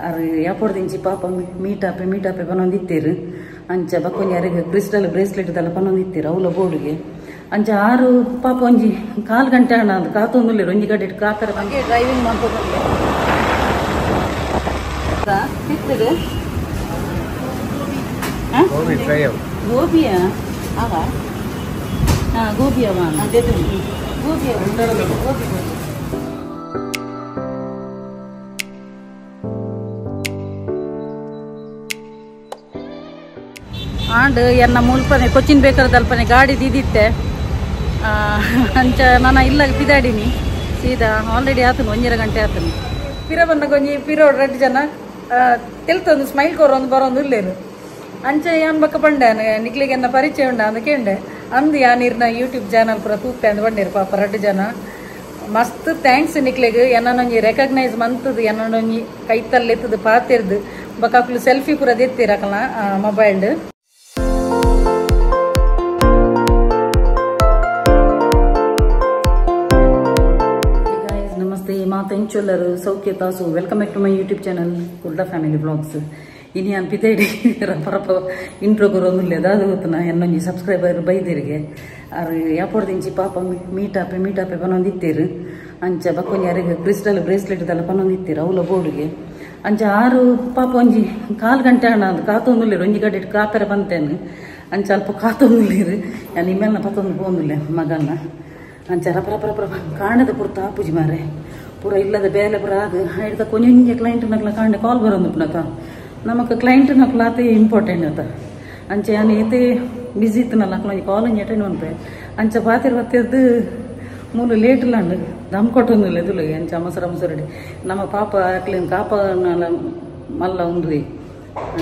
ಅರು ಯಾಪೊಡ್ದಿಂಚಿ ಪಾಪ ಮೀಟಾಪೆ ಮೀಟಾಪೆ ಪನೊಂದಿತ್ತೇರು ಅಂಚ ಬಕ್ಕೊಂಜಿ ಅರೆಗ್ ಕ್ರಿಸ್ಟಲ್ ಬ್ರೇಸ್ಲೆಟ್ ದಲ್ಲ ಪನೊಂದಿತ್ತೇರು ಅವಲ ಬೋರ್ಡ್ಗೆ ಅಂಚ ಆರು ಪಾಪ ಒಂಜಿ ಕಾಲು ಗಂಟೆ ಅಣ್ಣ ಅದು ಕಾತೊಂದುಲ್ಲೇರು ಒಂಜಿ ಗಡ್ಡೆ ಕಾತರ ಡ್ರೈವಿಂಗ್ ಮಾಡ್ಕೊಂಡು ಗೋಬಿಯಾ ಅವ ಹಾಂ ಗೋಬಿಯವ ಗೋಬಿಯ ಗೋಬಿ. ಆಂಡ್ ಎನ್ನ ಮುಲ್ಪನೆ ಕೊಚ್ಚಿನ್ ಬೇಕಾದಲ್ಪನೆ ಗಾಡಿ ದೀದಿತ್ತೆ ಅಂಚ ನಾನು ಇಲ್ಲ ಪಿದಾಡಿನಿ ಸೀದಾ ಆಲ್ರೆಡಿ ಆತನು 1.5 ಗಂಟೆ ಆತನು ಪಿರ ಬಂದ ಕೊಂಜಿ ಪಿರೋಡ್ ರಡ್ಡು ಜನ ತೆಲ್ತೊಂದು ಸ್ಮೈಲ್ ಕೊರೊಂದು ಬರೋಂದು ಇಲ್ಲೇನು ಅಂಚ ಯಾನ್ ಬಕ್ಕ ಪಂಡೆ ನಿಕ್ಲಿಗೆ ಎನ್ನ ಪರಿಚಯ ಉಂಡ ಅಂದ ಕೇಂಡೆ ಅಂದು ಯಾನ್ ಇರ್ನ ಯೂಟ್ಯೂಬ್ ಚಾನಲ್ ಪೂರ ತೂಪೆ ಅಂದ್ ಬಂಡೇರು ಪಾಪ ರಡ್ಡು ಜನ ಮಸ್ತ್ thanks ನಿಕ್ಲೆಗ್ ಎನ್ನೊಂಜಿ ರೆಕಗ್ನೈಸ್ ಮಂತದು ಎನ್ನೊಂಜಿ ಕೈತಲ್ಲೆತ್ತದು ಪಾತಿರ್ದು ಬಕ್ಕ ಸೆಲ್ಫಿ ಪೂರ ದೆತ್ತಿರಕಲ್ಲ ಮೊಬೈಲ್ಡ್. ಮಾತೆಂಚೊಲ್ಲರು ಸೌಖ್ಯ ತಾಸು welcome back to my YouTube channel Kudla family blogs. ಇನಿ ಅನ್ ಪಿತೇಡಿ ರಪ್ಪ ರಪ್ಪ ಇಂಟ್ರೋ ಕೊರೊಂದುಲ್ಲೆ ದಾದ ಗೊತ್ತನ ಎನ್ನೊಂಜಿ ಸಬ್ಸ್ಕ್ರೈಬರ್ ಬೈದಿರಿಗೆ ಅರು ಯಾಪೊಡ್ದಿಂಚಿ ಪಾಪ ಮೀಟಾಪೆ ಮೀಟಾಪೆ ಪನೊಂದಿತ್ತೇರು ಅಂಚ ಬಕ್ಕೊಂಜಿ ಅರೆಗ್ ಕ್ರಿಸ್ಟಲ್ ಬ್ರೇಸ್ಲೆಟ್ ದಲ್ಲ ಪನೊಂದಿತ್ತೇರು ಅವಲ ಬೋರ್ಡ್ಗೆ ಅಂಚ ಆರು ಪಾಪ ಒಂಜಿ ಕಾಲು ಗಂಟೆ ಅಣ್ಣ ಅದು ಕಾತೊಂದುಲ್ಲೇರು ಒಂಜಿ ಗಡ್ಡೆ ಕಾತರ ಬಂತೇನು ಅಂಚ ಅಲ್ಪ ಕಾತೊಂದುಲ್ಲೇರು ಯಾನ್ ಇಮ್ಮೆಲ್ನ ಪತ್ತೊಂದು ಪೋಂದುಲ್ಲೆ ಮಗನ್ನ ಅಂಚ ರಪ್ಪ ರಪ್ಪ ರಪ್ಪ ಕಾಣದ ಪುರ್ತ ಆಪುಜಿ ಮಾರೆ ಪೂರ ಇಲ್ಲದ ಬೇಲೆ ಪೂರ ಅದು ಹಿಡ್ದ ಕೊಂಜ ಕ್ಲೈಂಟ್ ನಕ್ಲ ಕಾಂಡೆ ಕಾಲ್ ಬರೋದು ಪುನಕ ನಮಕ್ ಕ್ಲೈಂಟ್ ನಕ್ಲ ಆತೆ ಇಂಪಾರ್ಟೆಂಟ್ ಆತ ಅಂಚ ಯಾನ್ ಏತೆ ಬಿಸಿ ಇತ್ತನಲ್ಲ ಅಕ್ಲ ಕಾಲ್ ಅಟೆಂಡ್ ಮನ್ಪೆ ಅಂಚ ಪಾತಿರ್ ಬತ್ತಿದ್ದು ಮೂಲು ಲೇಟ್ ಇಲ್ಲಾಂಡು ದಮ್ ಕೊಟ್ಟೊಂದಿಲ್ಲ ಎದುಲು ಅಂಚ ಅಮಸರ ಅಮಸರಡಿ ನಮ್ಮ ಪಾಪ ಅಕ್ಲಿನ ಕಾಪ ಮಲ್ಲ ಉಂಡ್ರಿ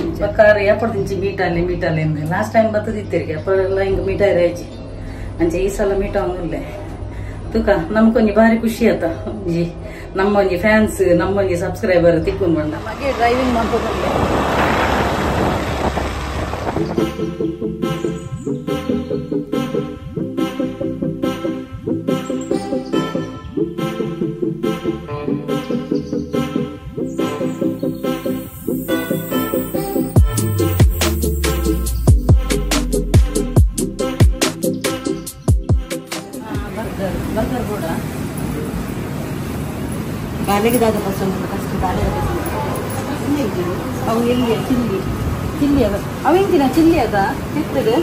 ಅಂಚ ಕಾರ್ ಏಪಡ್ದಿಂಚಿ ಮೀಟಾಲೆ ಮೀಟಾಲೆ ಲಾಸ್ಟ್ ಟೈಮ್ ಬತ್ತದಿತ್ತೇರಿಗೆ ಅಪ್ಪ ಹಿಂಗೆ ಮೀಟ ಆಯ್ಚಿ ಅಂಚ ಈ ಸಲ ಮೀಟ ಒಂದಿಲ್ಲ ತುಕ ನಮ್ಕೊಂಜಿ ಭಾರಿ ಖುಷಿ ಆತ ಒಂಜಿ ನಮ್ಮೊಂಜಿ ಫ್ಯಾನ್ಸ್ ನಮ್ಮೊಂಜಿ ಸಬ್ಸ್ಕ್ರೈಬರ್ ತಿಕ್ಕೊಂಡು ಬಂಡ ಹಾಗೆ ಡ್ರೈವಿಂಗ್ ಮಾಡ್ಕೊಂಡು ಬರ್ಗರ್ ಕೂಡ ಬಾಲೆಗೆ ದಾದ ಪಸಂದ್ ಫಸ್ಟ್ ಬಾಲೆಗೆ ಅವು ಎಲ್ಲಿ ಚಿಲ್ಲಿ ಚಿಲ್ಲಿ ಅದ ಅವೆಂತಿನ ಚಿಲ್ಲಿ ಅದ ತಿತ್ತದು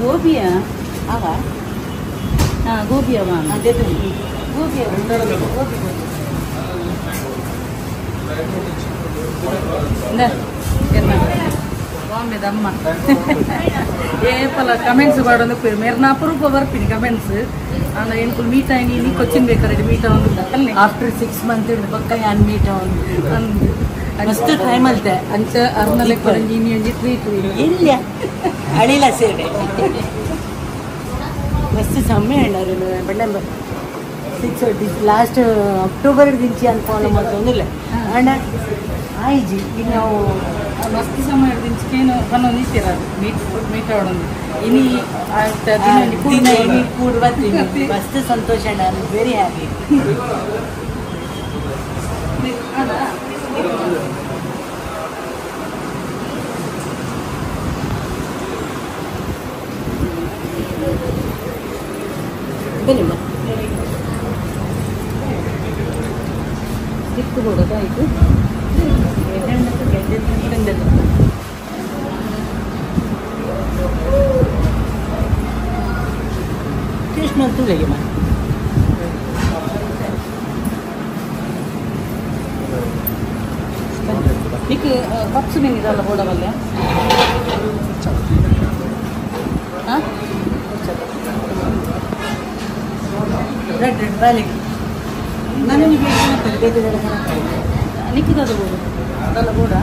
ಗೋಬಿಯಾ ಅವ ಹಾಂ ಗೋಬಿಯವ ಗೋಬಿಯ ಗೋಬಿ ಬಾಂಬೆದ ಅಮ್ಮ ಏಪಲ ಕಮೆಂಟ್ಸ್ ಮಾಡೋದು ಮೇರ್ನ ಅಪರೂಪ ಬರ್ತೀನಿ ಕಮೆಂಟ್ಸ್ ಅಂದ ಎಂಕುಲು ಮೀಟ್ ಆಯ್ನಿ ನೀ ಕೊಚ್ಚಿನ್ ಬೇಕಾರೆ ಮೀಟ್ ಆವೊಂದು ಆಫ್ಟರ್ 6 ಮಂತ್ ಪಕ್ಕ ಯಾನ್ ಮೀಟ್ ಆವೊಂದು ಮಸ್ತ್ ಟೈಮ್ ಅಲ್ತೆ ಅಂಚ ಅರ್ನಲೆ ಕೊರಂಜಿ ನೀ ಒಂಜಿ ಟ್ರೀಟ್ ಇಲ್ಲ ಅಳಿಲ ಸೇವೆ ಮಸ್ತ್ ಸಮಯ ಅಣ್ಣಾರು ಬಣ್ಣ 6 ಲಾಸ್ಟ್ ಅಕ್ಟೋಬರ್ ದಿಂಚಿ ಅಂತ ಫಾಲೋ ಮಾಡ್ತೊಂದಿಲ್ಲ ಅಣ್ಣ ಆಯ್ಜಿ ಈಗ ನಾವು ಮಸ್ತ್ ಸಮಯ ದಿಂಚಿಕೇನು ಪನ್ನೊಂದು ಇತ್ತೀರ ಮೀಟ್ ಮೀಟ್ ಆಡೋದು ಇನಿ ಕೂಡುವ ಮಸ್ತ್ ಸಂತೋಷ ಅಣ್ಣ ವೆರಿ ಹ್ಯಾಪಿ. ಬನ್ನಿಮ್ಮ ಸ್ಟಿಕ್ ಕೊಡೋದಾಯ್ತು ಟೇಸ್ಟ್ ಮಾಡ್ತೀವಿ ನಿಕ್ ಪಪ್ಸ್ ಮೀನಿದಲ್ಲ ಬೋಡವಲ್ಲ ಹಾಂ ರೆಡ್ ರೆಡ್ ಬಾಲಿಗೆ ನಾನು ಬೇಕು ನಿಕ್ಕದಾದ ಬೋಡು ಅದಲ್ಲ ಬೋಡ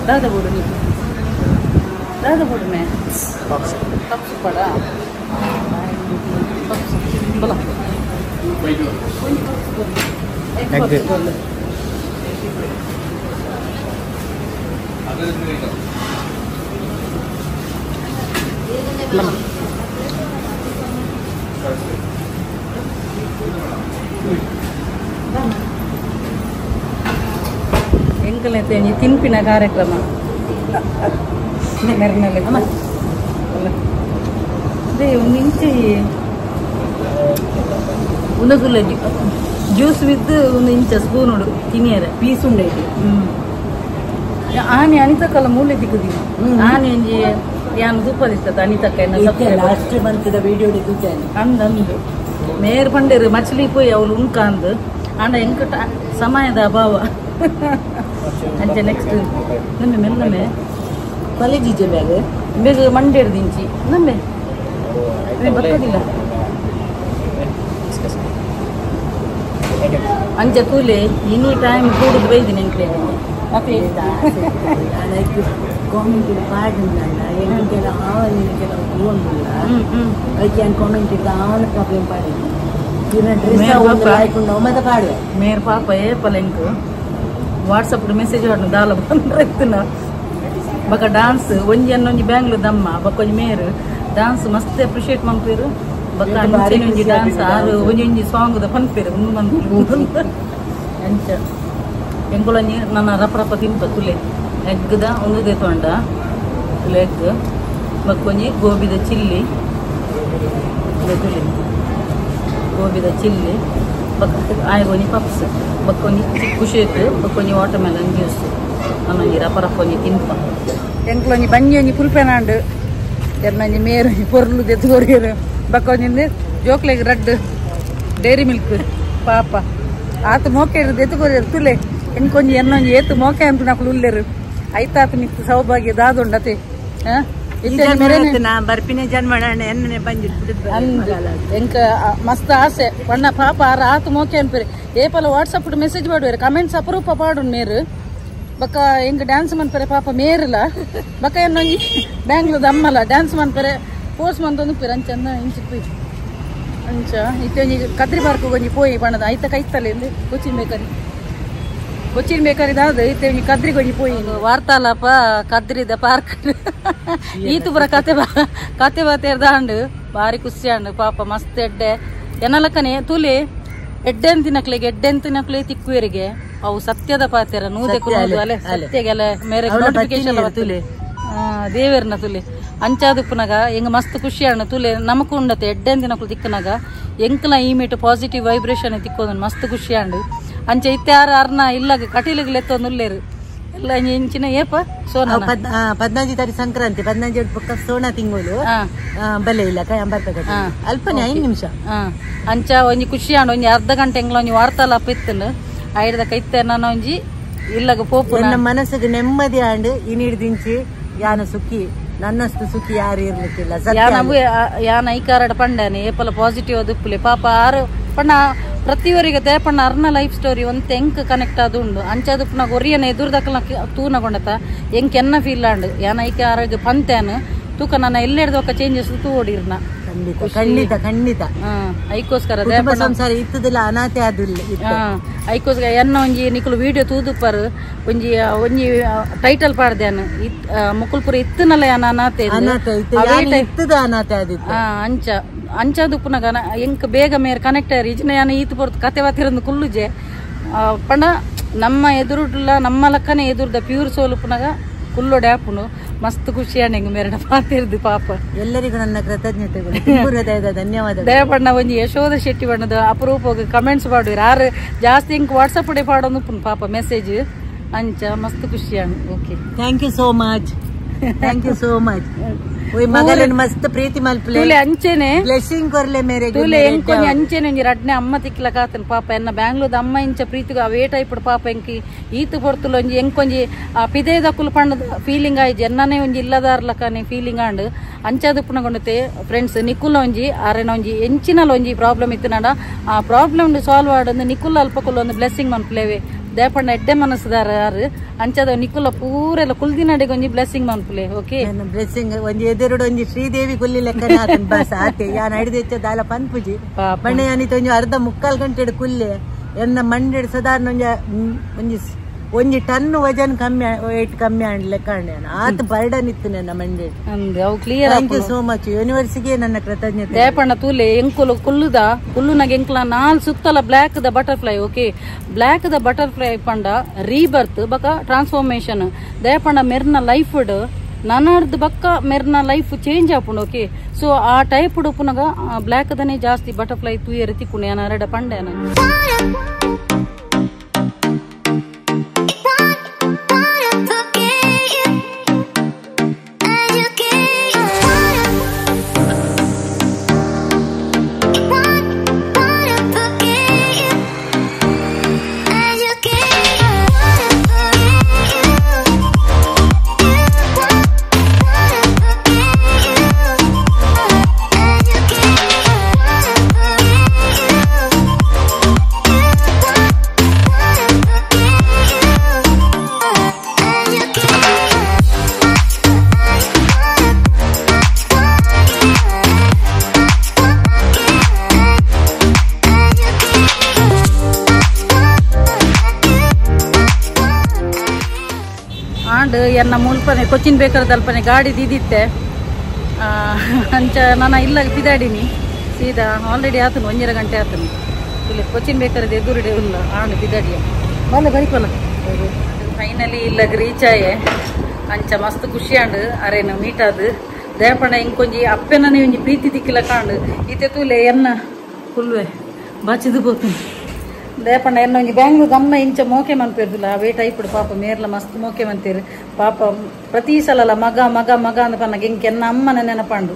ದಾದ ಬೋಡು ನಿಕ್ಕು ದಾದ ಬೋಡು ಮೇ ಪಪ್ಸ್ ಪಪ್ಸ್ ಪಡ ಪಪ್ಸ್ ಬಲ ಎಗ್ ಪಪ್ಸ್ ಬಲ ಎಂಕಲೈತೆ ಒಂಜಿ ತಿನ್ಪಿನ ಕಾರ್ಯಕ್ರಮ ಮೆರ್ನಲೆ ಅದೇ ಒಂದು ಇಂಚಿ ಉಂದಕುಲ್ಲ ಜ್ಯೂಸ್ ವಿತ್ ಒಂದು ಇಂಚ ಸ್ಪೂನ್ ಉಡು ತಿನಿಯರೆ ಪೀಸ್ ಉಂಡೈತಿ. ಆನೆ ಅನಿತಕ್ಕಲ್ಲ ಮೂಲೆ ತಿಕ್ಕುದಿ ಆನೆ ಒಂಜಿ ಯಾನ್ ಸೂಪರ್ ಇರ್ತದೆ ಅನಿತಕ್ಕ ಲಾಸ್ಟ್ ಮಂತ್ ದ ವಿಡಿಯೋ ತೂತಾನೆ ಅಂದಂದು ಮೇರ್ ಪಂಡೇರು ಮಚ್ಲಿ ಪೋಯಿ ಅವಳು ಉಂಕಾಂದು ಆಂಡ ಎಂಕಟ ಸಮಯದ ಅಭಾವ ಅಂಚೆ ನೆಕ್ಸ್ಟ್ ನಮ್ಮೆ ಮೆಲ್ಲಮೆ ಕಾಲೇಜ್ ಇಜ್ಜೆ ಬ್ಯಾಗ್ ಬೇಗ ಮಂಡೇರು ದಿಂಚಿ ನಮ್ಮೆ ಬರ್ತದಿಲ್ಲ ಅಂಚ ತೂಲೆ ಇನಿ ಟೈಮ್ ಕೂಡುದು ಬೈದಿನಿ ಎಂಕ್ಲೆ ಅಪೇ ಲೈಕ್ ಕಾಮೆಂಟ್ ಪಾಡುಂಡ ಎಂಕೆಲ್ಲ ಆವನಿಗೆಲ್ಲ ಹೋಗುಲ್ಲ ಅದಕ್ಕೆ ನಾನು ಕಾಮೆಂಟ್ ಇದ್ದ ಆವನ ಪ್ರಾಬ್ಲಮ್ ಪಾಡಿದ್ದು ಇವ್ನ ಡ್ರೆಸ್ ಹಾಕೊಂಡು ಮತ್ತೆ ಪಾಡುವೆ ಮೇರ್ ಪಾಪ ಏಪಲ ಎಂಕ್ ವಾಟ್ಸಪ್ ಮೆಸೇಜ್ ಆಡ್ನು ದಾಲ ಬಂದ್ರೆ ಬಕ ಡಾನ್ಸ್ ಒಂಜಿ ಅನ್ನೊಂಜಿ ಬ್ಯಾಂಗ್ಳೂರ್ ದಮ್ಮ ಬೊಕ್ಕ ಒಂಜಿ ಮೇರ್ ಡಾನ್ಸ್ ಮಸ್ತ್ ಅಪ್ರಿಷಿಯೇಟ್ ಮನ್ಪೇರು ಬೊಕ್ಕ ಅಂಚೆನೆ ಒಂಜಿ ಡಾನ್ಸ್ ಆರು ಒಂಜಿ ಒಂಜಿ ಸಾಂಗ್ ದ ಪನ್ಪೇರು ಉಂದು ಮನ್ಪೇರು ಅಂಚ ಎಂಕುಲೊಂಜಿ ನನ್ನ ರಪ ರಪ ತಿನ್ಪ ತುಲೆ ಎಗ್ದ ಒಂದು ತೊಂಡ ತುಲೆ ಎಗ್ ಬೊಕ್ಕ ಒಂಜಿ ಗೋಬಿದ ಚಿಲ್ಲಿ ತುಲೆ ಗೋಬಿದ ಚಿಲ್ಲಿ ಬೊಕ್ಕ ಆಯಗೊಂಜಿ ಪಪ್ಸ್ ಬೊಕ್ಕ ಒಂಜಿ ಚಿಕ್ಕು ಶೇಕ್ ಬೊಕ್ಕ ಒಂಜಿ ವಾಟರ್ ಮೆಲನ್ ಜ್ಯೂಸ್ ನನ್ನೊಂಜಿ ರಪ ರಪ ಒಂಜಿ ತಿನ್ಪ ಎಂಕ್ಲೊಂಜಿ ಬಂಜಿ ಒಂಜಿ ಪುಲ್ಪೆನಾಂಡು ಎರ್ನೊಂಜಿ ಮೇರು ಪೊರ್ಲು ದೆತ್ತು ಕೊರಿಯರು ಬೊಕ್ಕ ಒಂಜಿ ಜೋಕ್ಲೆಗ್ ರಡ್ಡ್ ಡೈರಿ ಮಿಲ್ಕ್ ಪಾಪ ಆತ ಮೋಕೆ ದೆತ್ತು ಕೊರಿಯರು ತುಲೆ ಎಂಕೊಂಜಿ ಎನ್ನೊಂಜಿ ಏತು ಮೋಕೆ ಅಂತ ನಕುಲು ಉಲ್ಲೆರು ಐತಾತ ಮಿತ್ತು ಸೌಭಾಗ್ಯ ದಾದುಂಡತೆ ಬರ್ಪಿನ ಜನ್ಮಣ ಎನ್ನನೆ ಬಂಜಿ ಎಂಕ ಮಸ್ತ್ ಆಸೆ ಬಣ್ಣ ಪಾಪ ಆರ ಆತು ಮೋಕೆ ಅನ್ಪೇರು ಏಪಲ ವಾಟ್ಸಪ್ ಮೆಸೇಜ್ ಮಾಡುವೇರು ಕಮೆಂಟ್ಸ್ ಅಪರೂಪ ಪಾಡು ಮೇರು ಬೊಕ್ಕ ಎಂಕ್ ಡ್ಯಾನ್ಸ್ ಮನ್ಪರೆ ಪಾಪ ಮೇರುಲ ಬೊಕ್ಕ ಎನ್ನೊಂಜಿ ಬ್ಯಾಂಗ್ಳೂರ್ದ ಅಮ್ಮಲ ಡ್ಯಾನ್ಸ್ ಮನ್ಪರೆ ಪೋಸ್ಟ್ ಮಂತೊಂದು ಪೇರು ಅಂಚ ಇಂಚಿ ಪೋಯಿ ಅಂಚ ಇತ್ತೆ ಒಂಜಿ ಕದ್ರಿ ಪಾರ್ಕ್ ಒಂಜಿ ಪೋಯಿ ಬಣ್ಣದ ಐತ ಕೈತಲೆ ಕೊಚ್ಚಿನ್ ಬೇಕರಿ ಕೊಚ್ಚಿನ್ ಬೇಕರಿ ದಾದ ಇತ್ತೆ ಒಂಜಿ ಕದ್ರಿಗೆ ಒಂಜಿ ಪೋಯಿ ವಾರ್ತಾಲಾಪ ಕದ್ರಿದ ಪಾರ್ಕ್ ಈತು ಪುರ ಕತೆ ಕತೆ ಬಾತೇರ್ದಾಂಡು ಬಾರಿ ಖುಷಿ ಆಂಡು ಪಾಪ ಮಸ್ತ್ ಎಡ್ಡೆ ಎನ್ನಲಕ್ಕನೆ ತುಲೆ ಎಡ್ಡೆನ್ ತಿನ್ನಕ್ಲೆಗೆ ಎಡ್ಡೆನ್ ತಿನ್ನಕ್ಲೆ ತಿಕ್ಕುವೆರಿಗೆ ಅವು ಸತ್ಯದ ಪಾತೆರ ನೂದೆಕು ನೂದು ಅಲೆ ಸತ್ಯಗೆಲ್ಲ ಮೇರೆ ನೋಟಿಫಿಕೇಶನ್ ತುಲೆ ದೇವೇರ್ನ ತುಲೆ ಅಂಚಾದುಪ್ಪುನಗ ಎಂಗ ಮಸ್ತ್ ಖುಷಿ ಆಂಡು ತುಲೆ ನಮಕು ಉಂಡತೆ ಎಡ್ಡೆನ್ ತಿನ್ನಕ್ಲು ತಿಕ್ಕನಾಗ ಎಂಕ್ಲ ಈ ಮೀಟ್ ಪಾಸಿಟಿವ್ ವೈಬ್ರೇಷನ್ ತಿಕ್ಕೋದನ್ ಮಸ್ತ್ ಖುಷಿ ಆಂಡು ಅಂಚೆ ಇತ್ತೆ ಆರು ಅರ್ನ ಇಲ್ಲಾಗ ಕಟೀಲಿಗೆ ಲೆತ್ತೊಂದು ಉಲ್ಲೇರು ಎಲ್ಲ ಇಂಚಿನ ಏಪ ಸೋನ 14 ತಾರೀಕು ಸಂಕ್ರಾಂತಿ 14 ಪಕ್ಕ ಸೋಣ ತಿಂಗಳು ಬಲೆ ಇಲ್ಲ ಅಲ್ಪನೆ 5 ನಿಮಿಷ ಅಂಚ ಒಂಜಿ ಖುಷಿ ಆಂಡು ಒಂಜಿ ಅರ್ಧ ಗಂಟೆ ಎಂಗ್ಲ ಒಂಜಿ ವಾರ್ತಾಲಾಪ ಇತ್ತನು ಐಡ್ದ ಕೈತೆ ನಾನು ಒಂಜಿ ಇಲ್ಲಗ ಪೋಪು ನನ್ನ ಮನಸ್ಸಿಗೆ ನೆಮ್ಮದಿ ಆಂಡು ಇನಿಡ್ದಿಂಚಿ ಯಾನ ಸುಖಿ ನನ್ನಷ್ಟು ಸುಖಿ ಯಾರು ಇರ್ಲಿಕ್ಕಿಲ್ಲ ಯಾನ ಐಕಾರಡ ಪಂಡಾನೆ ಏಪಲ ಪಾಸಿಟಿವ್ ಅದು ಪಾಪ ಆರು ಪಣ್ಣ ಪ್ರತಿಯವರಿಗೆ ದೇಪಣ್ಣ ಅರ್ನ ಲೈಫ್ ಸ್ಟೋರಿ ಒಂತೆ ಎಂಕ್ ಕನೆಕ್ಟ್ ಆದು ಉಂಡು ಅಂಚಾದುಪ್ಪುನಾಗ ಒರಿಯನ ಎದುರುದಕ್ಕಲ ತೂನಗೊಂಡತ ಎಂಕ್ ಎನ್ನ ಫೀಲ್ ಆಂಡು ಯಾನ ಐಕೆ ಆರೋಗ್ಯ ಪಂತೇನು ತೂಕ ನನ್ನ ಎಲ್ಲೆಡ್ದೊಕ್ಕ ಚೇಂಜಸ್ ತೂ ಓಡಿರ್ನ ಖಂಡಿತ ಖಂಡಿತ ಖಂಡಿತ ಐಕೋಸ್ಕರ ಸಂಸಾರ ಇತ್ತದಿಲ್ಲ ಅನಾಥೆ ಆದಿಲ್ಲ ಐಕೋಸ್ಕರ ಎನ್ನ ಒಂಜಿ ನಿಕುಲು ವಿಡಿಯೋ ತೂದುಪ್ಪರು ಒಂಜಿ ಒಂಜಿ ಟೈಟಲ್ ಪಾಡ್ದೇನು ಮುಕುಲ್ಪುರ ಇತ್ತನಲ್ಲ ಯಾನ ಅನಾಥೆ ಇತ್ತದ ಅನಾಥೆ ಆದಿತ್ತು ಅಂಚ ಅಂಚಾದುಪ್ಪುನಾಗ ಎಂಕ್ ಬೇಗ ಮೇರ್ ಕನೆಕ್ಟ್ ಆಯ್ರಿ ಇಜಿನ ಯಾನ ಈತು ಪೊರ್ತು ಕತೆ ವಾತಿರಂದು ಕುಲ್ಲುಜೆ ಪಂಡ ನಮ್ಮ ಎದುರುಡ್ಲ ನಮ್ಮ ಲಕ್ಕನೆ ಎದುರ್ದ ಪ್ಯೂರ್ ಸೋಲುಪ್ಪುನಾಗ ಕುಲ್ಲೋಡೆ ಆಪುನು ಮಸ್ತ್ ಖುಷಿ ಆಂಡ್ ಮೇರಡ ಪಾತಿರ್ದು ಪಾಪ ಎಲ್ಲರಿಗೂ ನನ್ನ ಕೃತಜ್ಞತೆಗಳು ಹೃದಯದ ಧನ್ಯವಾದ ದಯಪಣ್ಣ ಒಂಜಿ ಯಶೋಧ ಶೆಟ್ಟಿ ಬಣ್ಣದ ಅಪರೂಪ ಕಮೆಂಟ್ಸ್ ಮಾಡುವಿರ ಆರು ಜಾಸ್ತಿ ಇಂಕ್ ವಾಟ್ಸಪ್ ಪಾಡೋದು ಪಾಪ ಮೆಸೇಜ್ ಅಂಚ ಮಸ್ತ್ ಖುಷಿ and okay thank you so much thank you so much ಮಗಲನ್ ಮಸ್ತ್ ಪ್ರೀತಿ ಮಲ್ಪಲೆ ತುಲೆ ಅಂಚೆನೆ ಬ್ಲೆಸ್ಸಿಂಗ್ ಕೊರ್ಲೆ ಮೇರೆ ತುಲೆ ಎಂಕೊಂಜಿ ಅಂಚೆನೆ ಒಂಜಿ ರಡ್ನೆ ಅಮ್ಮ ತಿಕ್ಲ ಕಾತನ್ ಪಾಪ ಎನ್ನ ಬ್ಯಾಂಗ್ಳೂರ್ದ ಅಮ್ಮ ಇಂಚ ಪ್ರೀತಿಗೆ ಅವೇ ಟೈಪ್ ಪಾಪ ಎಂಕಿ ಈತು ಪೊರ್ತುಲು ಒಂಜಿ ಎಂಕೊಂಜಿ ಆ ಪಿದೇದಕ್ಕುಲು ಪಂಡದ ಫೀಲಿಂಗ್ ಆಯ್ಜಿ ಎನ್ನನೇ ಒಂಜಿ ಇಲ್ಲದಾರ್ಲಕನೆ ಫೀಲಿಂಗ್ ಆಂಡ್ ಅಂಚಾದುಪ್ಪುನಗೊಂಡತೆ ಫ್ರೆಂಡ್ಸ್ ನಿಕುಲ ಒಂಜಿ ಆರೆನ ಒಂಜಿ ಎಂಚಿನಲ ಒಂಜಿ ಪ್ರಾಬ್ಲಮ್ ಇತ್ತು ಆ ಪ್ರಾಬ್ಲಮ್ ಸಾಲ್ವ್ ಆಡಂದು ನಿಕುಲ್ ಅಲ್ಪಕುಲ್ ಒಂದು ಬ್ಲೆಸ್ಸಿಂಗ್ ಮನ್ಪುಲೇವೆ ದೇಪಣ್ಣ ಎಡ್ಡೆ ಮನಸ್ಸುದಾರ ಯಾರು ಅಂಚದ ನಿಕುಲ ಪೂರೆಲ್ಲ ಕುಲ್ದಿನಡೆಗೆ ಒಂಜಿ ಬ್ಲೆಸ್ಸಿಂಗ್ ಮನ್ಪುಲೆ ಓಕೆ ಬ್ಲೆಸ್ಸಿಂಗ್ ಒಂಜಿ ಎದುರುಡು ಒಂಜಿ ಶ್ರೀದೇವಿ ಕುಲ್ಲಿ ಲೆಕ್ಕ ಬಸ್ ಆತೆ ಯಾನ್ ಅಡಿದೆಚ್ಚ ದಾಲ ಪನ್ಪುಜಿ ಬಣ್ಣ ಯಾನಿತ ಒಂಜಿ ಅರ್ಧ ಮುಕ್ಕಾಲ್ ಗಂಟೆ ಕುಲ್ಲೆ ಎನ್ನ ಮಂಡೆಡ್ ಸಾಧಾರಣ ಒಂಜಿ ಒಂಜಿ ಒಂಜಿ ಟನ್ ವಜನ್ ಕಮ್ಮಿ ವೇಟ್ ಕಮ್ಮಿ ಆಂಡ್ಲೆ ಕಾಣೆ ಆತ ಬರ್ಡನ್ ಇತ್ತು ನನ್ನ ಮಂಡೆ ಅವು clear. Thank you so much ಯೂನಿವರ್ಸಿಗೆ ನನ್ನ ಕೃತಜ್ಞತೆ. ದೇಪಣ್ಣ ತೂಲೆ ಎಂಕುಲು ಕುಲ್ಲುದ ಕುಲ್ಲುನಾಗ ಎಂಕ್ಲ ನಾಲ್ ಸುತ್ತಲ black the butterfly okay black the butterfly ಪಂಡ ರೀಬರ್ತ್ ಬಕ ಟ್ರಾನ್ಸ್ಫಾರ್ಮೇಶನ್ ದೇಪಣ್ಣ ಮೆರ್ನ ಲೈಫ್ ನನರ್ದು ಬಕ್ಕ ಮೆರ್ನ ಲೈಫ್ ಚೇಂಜ್ ಆಪುಂಡು ಓಕೆ. ಸೊ ಆ ಟೈಪ್ ಉಪ್ಪುನಾಗ ಬ್ಲ್ಯಾಕ್ ದನೇ ಜಾಸ್ತಿ ಬಟರ್ಫ್ಲೈ ತೂಯರು ತಿಕ್ಕುಂಡು ಯಾನ ಅರಡ ಪಂಡೆ. ಎನ್ನ ಮುಲ್ಪನೆ ಕೊಚ್ಚಿನ್ ಬೇಕಾದಲ್ಪನೆ ಗಾಡಿ ದಿದಿತ್ತೆ ಅಂಚ ನಾನು ಇಲ್ಲ ಪಿದಾಡಿನಿ ಸೀದಾ ಆಲ್ರೆಡಿ ಆತನು 1.5 ಗಂಟೆ ಆತನು ಇಲ್ಲಿ ಕೊಚ್ಚಿನ್ ಬೇಕಾದ್ರೆ ಎದುರುಡೆ ಇಲ್ಲ ಆಂಡ್ ಪಿದಾಡಿಯ ಬಲ್ಲ ಬರಿಪಲ್ಲ ಫೈನಲಿ ಇಲ್ಲ ರೀಚ್ ಆಯೆ ಅಂಚ ಮಸ್ತ್ ಖುಷಿ ಆಂಡ್ ಅರೇನು ಮೀಟ್ ಆದು ದೇಪಣ್ಣ ಇಂಕೊಂಜಿ ಅಪ್ಪೆನೇ ಒಂಜಿ ಪ್ರೀತಿ ದಿಕ್ಕಿಲ್ಲ ಕಾಂಡು ಈತೆ ತೂಲೆ ಎನ್ನ ಕುಲ್ವೆ ಬಾಚಿದು ಪೋತು ದೇಪಣ್ಣ ಎನ್ನ ಒಂಜಿ ಬ್ಯಾಂಗ್ಳೂರ್ ಅಮ್ಮ ಇಂಚ ಮೋಕೆ ಮನ್ಪಿರ್ದಿಲ್ಲ ಅವೇ ಟೈಪ್ ಪಾಪ ಮೇರ್ಲ ಮಸ್ತ್ ಮೋಕೆ ಮಂತೀರಿ ಪಾಪ ಪ್ರತಿ ಸಲಲ ಮಗ ಮಗ ಮಗ ಅಂದ ಪನ್ನಾಗ ಇಂಕ ಎನ್ನ ಅಮ್ಮನ ನೆನಪಾಂಡು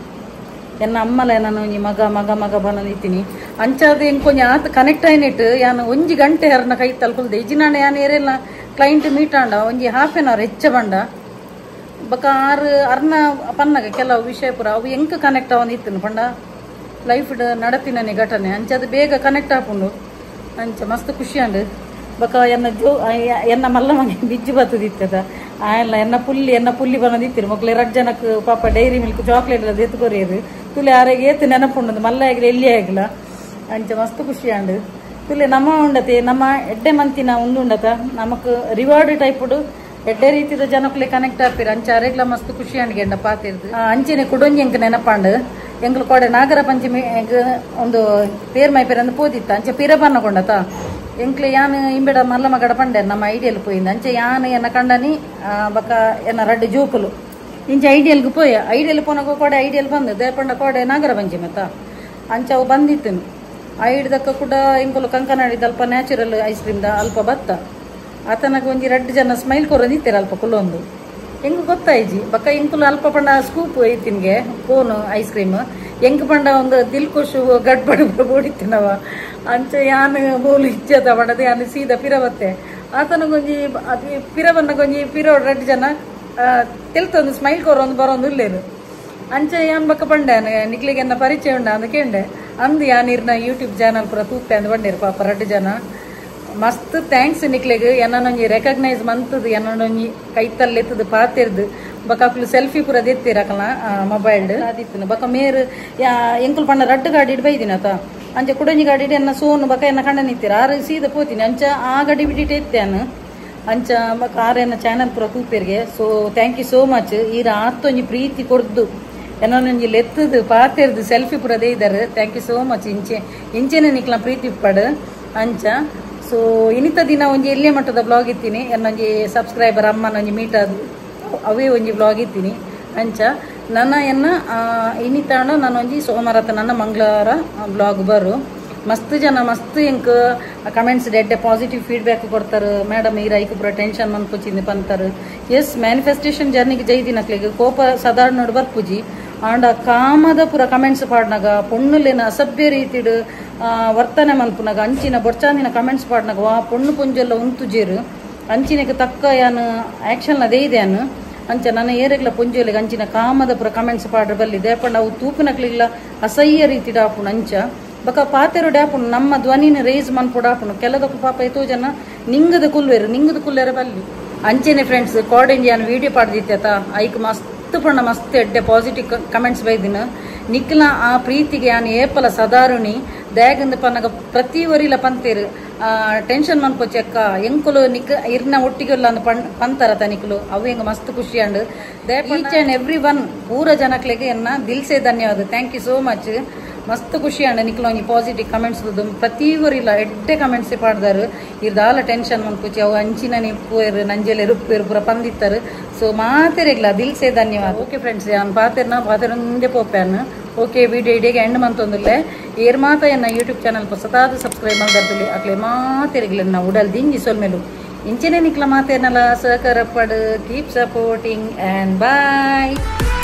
ಎನ್ನ ಅಮ್ಮಲ ನಾನು ಒಂಜಿ ಮಗ ಮಗ ಮಗ ಬನ್ನ ಇತ್ತೀನಿ ಅಂಚಾದ ಇಂಕೊಂಜಿ ಆತ ಕನೆಕ್ಟ್ ಆಯ್ನಿಟ್ಟು ಯಾನು ಒಂಜಿ ಗಂಟೆ ಹರ್ನ ಕೈ ತಲ್ಕೊಲ್ದೆ ಇಜ್ಜಿನಾಣ ಯಾನು ಏರೆಲ್ಲ ಕ್ಲೈಂಟ್ ಮೀಟ್ ಆಂಡ ಒಂಜಿ half an hour ಹೆಚ್ಚ ಬಂಡ ಬಕ ಆರು ಅರ್ನ ಪನ್ನಾಗ ಕೆಲವು ವಿಷಯ ಪೂರ ಅವು ಎಂಕ ಕನೆಕ್ಟ್ ಅವನ್ ಇತ್ತನು ಪಂಡ ಲೈಫ್ ನಡತಿನ ಘಟನೆ ಅಂಚಾದ ಬೇಗ ಕನೆಕ್ಟ್ ಆಪುಂಡು ಅಂಚ ಮಸ್ತ್ ಖುಷಿ ಅಂಡು ಬಕ ಎನ್ನ ಜೋ ಎನ್ನ ಮಲ್ಲ ಮನೆ ಬಿಜ್ಜು ಬತ್ತದಿತ್ತದ ಆಯಲ್ಲ ಎನ್ನ ಪುಲ್ಲಿ ಬನ್ನದಿತ್ತಿರು ಮಕ್ಳು ಎರಡು ಜನಕ್ಕೆ ಪಾಪ dairy milk chocolate ಎಲ್ಲ ಎತ್ತುಕೊರಿಯದು ತುಲೆ ಆರೆಗೆ ಏತು ನೆನಪುಂಡದು ಮಲ್ಲ ಆಗಿಲ್ಲ ಎಲ್ಲಿ ಆಗಿಲ್ಲ ಅಂಚ ಮಸ್ತ್ ಖುಷಿ ಅಂಡು ತುಲೆ ನಮ್ಮ ಉಂಡತೆ ನಮ್ಮ ಎಡ್ಡೆ ಮಂತಿನ ಉಂಡುಂಡತ ನಮಕ್ ರಿವಾರ್ಡ್ ಟೈಪುಡು ಎಡ್ಡೆ ರೀತಿದ ಜನಕ್ಕಲೆ ಕನೆಕ್ಟ್ ಆಪಿರ ಅಂಚ ಅರೆಗ್ಲ ಮಸ್ತ್ ಖುಷಿ ಅಂಡ್ಗೆ ಎಂಡ ಪಾತಿರ್ದು ಅಂಚೆನೆ ಕುಡೊಂಜಿ ಎಂಕ್ ನೆನಪಾಂಡು ಎಂಗ್ಲು ಕೋಡೆ ನಾಗರ ಪಂಚಮಿ ಒಂದು ಪೇರ್ ಮೈ ಪೇರ್ ಅಂದ್ ಪೋದಿತ್ತ ಅಂಚೆ ಪಿರ ಬನ್ನಕೊಂಡತ ಎಂಕ್ಲೆ ಯಾನ್ ಇಂಬೆಡ ಮಲ್ಲ ಮಗಡ ಪಂಡೆ ನಮ್ಮ ಐಡಿಯಲ್ ಪೋಯಿಂದ ಅಂಚೆ ಯಾನ್ ಎನ್ನ ಕಂಡನಿ ಬಕ್ಕ ಎನ್ನ ರಡ್ಡು ಜೋಕುಲು ಇಂಚೆ ಐಡಿಯಲ್ಗೆ ಪೋಯ ಐಡಿಯಲ್ ಪೋನಗ ಕೋಡೆ ಐಡಿಯಲ್ ಬಂದು ದೇಪಂಡ ಕೋಡೆ ನಾಗರ ಪಂಚಮಿ ಅತ್ತ ಅಂಚೆ ಅವು ಬಂದಿತ್ತನು ಐಡ್ದಕ್ಕ ಕೂಡ ಇಂಕುಲು ಕಂಕನಾಡಿದ ಅಲ್ಪ natural ice cream the ಅಲ್ಪ ಬತ್ತ ಆತನಗ ಒಂಜಿ ರಡ್ಡು ಜನ ಸ್ಮೈಲ್ ಕೊರೊಂದಿತ್ತೀರ ಅಲ್ಪ ಕುಲ್ಲೊಂದು ಎಂಗ್ ಗೊತ್ತಾಯ್ಜಿ ಬಕ್ಕ ಇಂಕುಲು ಅಲ್ಪ ಪಂಡ ಸ್ಕೂಪ್ ಐತಿನ್ಗೆ cone ice cream ಎಂಗ್ ಪಂಡ ಒಂದು ದಿಲ್ ಖುಷು ಗಡ್ಬಡ್ ಓಡಿತ್ತಿನವ ಅಂಚ ಯಾನ್ ಬೋಲು ಇಚ್ಚದ ಪಂಡದ ಯಾನ್ ಸೀದಾ ಪಿರವತ್ತೆ ಆತನಗೊಂಜಿ ಅದು ಪಿರವನ್ನಗೊಂಜಿ ಪಿರೋ ರಡ್ಡು ಜನ ತೆಲ್ತೊಂದು ಸ್ಮೈಲ್ ಕೊರೊಂದು ಬರೋಂದು ಇಲ್ಲೇರು ಅಂಚ ಯಾನ್ ಬಕ್ಕ ಪಂಡೆ ನಿಕ್ಲಿಗೆ ಎನ್ನ ಪರಿಚಯ ಉಂಡ ಅಂದ ಕೇಂಡೆ ಅಂದು ಯಾನ್ ಇರ್ನ ಯೂಟ್ಯೂಬ್ ಚಾನಲ್ ಪೂರ ತೂಪೆ ಅಂದ್ ಬಂಡೇರು ಪಾಪ ರಡ್ಡು ಜನ ಮಸ್ತ್ thanks ನಿಕ್ಲೆಗ್ ಎನ್ನೊಂಜಿ ರೆಕಗ್ನೈಸ್ ಮಂತದು ಎನ್ನೊಂಜಿ ಕೈತಲ್ಲೆತ್ತದು ಪಾತಿರ್ದು ಬಕ ಅಕ್ಲು ಸೆಲ್ಫಿ ಪೂರ ದೆತ್ತಿರಕಲ ಮೊಬೈಲ್ ಅದಿತ್ತನು ಬಕ ಮೇರು ಎಂಕುಲು ಪಂಡ ರಡ್ಡು ಗಾಡಿ ಬೈದಿನ ಆತ ಅಂಚೆ ಕುಡೊಂಜಿ ಗಾಡಿ ಎನ್ನ ಸೋನು ಬಕ ಎನ್ನ ಕಂಡ ನಿಂತಿರ ಆರು ಸೀದ ಪೋತೀನಿ ಅಂಚ ಆ ಗಾಡಿ ಬಿಟ್ಟಿಟ್ಟು ಎತ್ತೇನು ಅಂಚ ಬಕ ಆರು ಎನ್ನ ಚಾನಲ್ ಪೂರ ತೂಪೇರಿಗೆ. So thank you so much ಈರ ಆತ್ತೊಂಜಿ ಪ್ರೀತಿ ಕೊಡ್ದು ಎನ್ನೊಂಜಿ ಲೆತ್ತದು ಪಾತಿರ್ದು ಸೆಲ್ಫಿ ಪೂರ ದೇಯ್ದಾರೆ. Thank you so much ಇಂಚೆ ಇಂಚೆನೆ ನಿಕ್ಲ ಪ್ರೀತಿ ಪಡು ಅಂಚ. ಸೊ ಇನ್ನಿತ ದಿನ ಒಂಜಿ ಎಲ್ಲಿಯ ಮಟ್ಟದ ಬ್ಲಾಗ್ ಇತ್ತೀನಿ ಎನ್ನೊಂಜಿ ಸಬ್ಸ್ಕ್ರೈಬರ್ ಅಮ್ಮನೊಂಜಿ ಮೀಟ್ ಅದು ಅವೇ ಒಂಜಿ ಬ್ಲಾಗ್ ಇತ್ತೀನಿ ಅಂಚ ನನ್ನ ಎನ್ನ ಇನ್ನಿತಾಣ ನಾನೊಂಜಿ ಸೋಮವಾರ ನನ್ನ ಮಂಗಳವಾರ ಬ್ಲಾಗ್ ಬರು. ಮಸ್ತ್ ಜನ ಮಸ್ತ್ ಎಂಕ್ ಕಮೆಂಟ್ಸ್ ಎಡ್ಡೆ ಪಾಸಿಟಿವ್ ಫೀಡ್ಬ್ಯಾಕ್ ಕೊಡ್ತಾರೆ. ಮೇಡಮ್ ಈ ರೈಕ್ ಪೂರ ಟೆನ್ಷನ್ ಮನ್ಪುಚಿಂದು ಪಂತಾರೆ. ಎಸ್ ಮ್ಯಾನಿಫೆಸ್ಟೇಷನ್ ಜರ್ನಿಗೆ ಜೈದಿನಕ್ಲೆಗ್ ಕೋಪ ಸಾಧಾರಣ ನೋಡು ಬರ್ಪುಜಿ ಆಂಡ ಕಾಮದ ಪೂರ ಕಮೆಂಟ್ಸ್ ಪಾಡ್ನಾಗ ಪೊಣ್ಣುಲೇನ ಅಸಭ್ಯ ರೀತಿಡ್ ವರ್ತನೆ ಮನ್ಪುನಾಗ ಅಂಚಿನ ಬೊಡ್ಚಾಂದಿನ ಕಮೆಂಟ್ಸ್ ಪಾಡ್ನಾಗ ವಾ ಪೊಣ್ಣು ಪುಂಜೆಲ್ಲ ಉಂತುಜೇರು ಅಂಚಿನಕ್ಕೆ ತಕ್ಕ ಯಾನ್ ಆ್ಯಕ್ಷನ್ ಅದೇ ಇದೆ ಯಾನು ಅಂಚ ನನ್ನ ಏರೆಗ್ಲ ಪುಂಜೊಲೆಗ್ ಅಂಚಿನ ಕಾಮದ ಪೂರ ಕಮೆಂಟ್ಸ್ ಪಾಡ್ರ ಬಲ್ಲಿ ದೇಪಂಡ ಅವು ತೂಪಿನಕ್ಲಿಲ್ಲ ಅಸಹ್ಯ ರೀತಿ ಡಾಪುಂಡು ಅಂಚ ಬಕ ಪಾತೆರು ಡಾಪುಂಡು ನಮ್ಮ ಧ್ವನಿನ ರೇಸ್ ಮನ್ಪು ಡಾಪುಂಡು ಕೆಲದಕ್ಕೂ ಪಾಪ ಎತ್ತೋ ಜನ ನಿಂಗದ ಕುಲ್ವೇರು ನಿಂಗದ ಕುಲ್ಲೇರ ಬಲ್ಲಿ ಅಂಚೆನೆ ಫ್ರೆಂಡ್ಸ್ ಕೋಡೆಂಜಿ ಯಾನ್ ವೀಡಿಯೋ ಪಾಡ್ದಿತ್ತೇತ ಐಕ್ ಮಸ್ತ್ ಪಂಡ ಮಸ್ತ್ ಎಡ್ಡೆ ಪಾಸಿಟಿವ್ ಕಮೆಂಟ್ಸ್ ಬೈದಿನ ನಿಕ್ಲ ಆ ಪ್ರೀತಿಗೆ ಯಾನ್ ಏಪಲ ಸದಾರುಣಿ ದ್ಯಾಗಂದ ಪನ್ನಗ ಪ್ರತಿ ಒರಿಲ ಪಂತೇರು ಟೆನ್ಷನ್ ಮನ್ಪೊಚ್ಚಕ್ಕ ಎಂಕುಲು ನಿಕ್ ಇರ್ನ ಒಟ್ಟಿಗೆ ಪಂತರ ತನಿಕುಲು ಅವು ಎಂಗ್ ಮಸ್ತ್ ಖುಷಿ and each and every one ಪೂರ ಜನಕ್ಲೆಗ್ ಎನ್ನ ದಿಲ್ಸೆ ಧನ್ಯವಾದ. Thank you so much. ಮಸ್ತ್ ಖುಷಿ ಅಂಡ್ ನಿಕ್ಲ ಒಂಜಿ ಪಾಸಿಟಿವ್ ಕಮೆಂಟ್ಸ್ ಪ್ರತಿ ಊರಿಲ್ಲ ಎಡ್ಡೆ ಕಮೆಂಟ್ಸ್ ಪಾಡ್ದಾರು. ಇರ್ದಾಲ ಟೆನ್ಷನ್ ಮನ್ಪುಚಿ ಅವು ಅಂಚಿನ ನಿಪ್ಪುವೆರ್ ನಂಜೆಲೆ ರುಪ್ಪುವೆರ್ ಪೂರ ಪಂದಿತ್ತಾರೆ. ಸೊ ಮಾತೆರೆಗ್ಲ ದಿಲ್ಸೆ ಧನ್ಯವಾದ. ಓಕೆ ಫ್ರೆಂಡ್ಸ್, ಯಾನ್ ಪಾತೆರ್ನ ಪಾತೆರೊಂದೇ ಪೋಪ್ಯಾನ್. ಓಕೆ, ವಿಡಿಯೋ ಇಡೀಗೆ ಎಂಡ್ ಮಂತೊಂದುಲ್ಲೆ. ಏರ್ ಮಾತ ಎನ್ನ ಯೂಟ್ಯೂಬ್ ಚಾನಲ್ ಹೊಸತಾದ ಸಬ್ಸ್ಕ್ರೈಬ್ ಮಲ್ದರ್ದಲ್ಲಿ ಅಕ್ಲೆ ಮಾತೆರೆಗ್ಲ ಉಡಲ್ ದಿಂಜಿ ಸೊಲ್ಮೆಲು. ಇಂಚೆನೆ ನಿಕ್ಲ ಮಾತೇನಲ್ಲ ಸಹಕಾರ ಪಡು. Keep supporting and bye.